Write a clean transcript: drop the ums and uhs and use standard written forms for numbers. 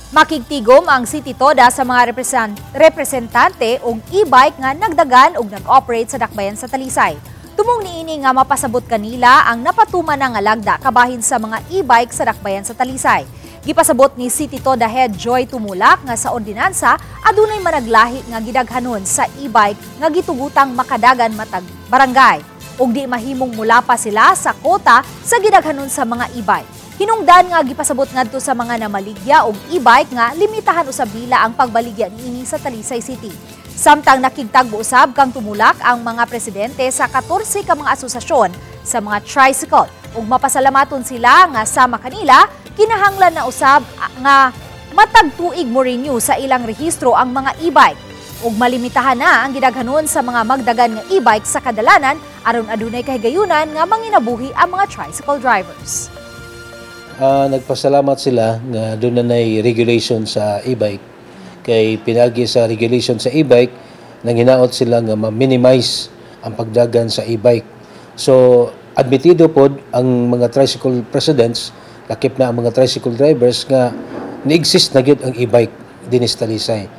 Makigtigom ang City Toda sa mga representante og e-bike nga nagdagan og nag-operate sa dakbayan sa Talisay. Tumong niini nga mapasabot kanila ang napatuman na nga lagda kabahin sa mga e-bike sa dakbayan sa Talisay. Gipasabot ni City Toda Head Joy Tumulak nga sa ordinansa adunay managlahi nga gidaghanon sa e-bike nga gitugutang makadagan matag barangay ug di mahimong mula pa sila sa kota sa gidaghanon sa mga e-bike. Hinungdan nga gipasabot ngadto sa mga namaligya og e-bike nga limitahan usab nila ang pagbaligya niini sa Talisay City. Samtang nakigtagbo usab kang Tumulak ang mga presidente sa 14 ka mga asosasyon sa mga tricycle ug mapasalamaton sila nga sama kanila, kinahanglan na usab nga matag tuig mo renew sa ilang rehistro ang mga e-bike ug malimitahan na ang gidaghanon sa mga magdagan nga e-bike sa kadalanan aron adunay kahigayunan nga manginabuhi ang mga tricycle drivers. Nagpasalamat sila nga duna nay regulation sa e-bike kay pinagi sa regulation sa e-bike nanginaot sila nga ma-minimize ang pagdagan sa e-bike. So admitido pod ang mga tricycle presidents, lakip na ang mga tricycle drivers, nga ni-exist na gyud ang e-bike dinhi sa Talisay.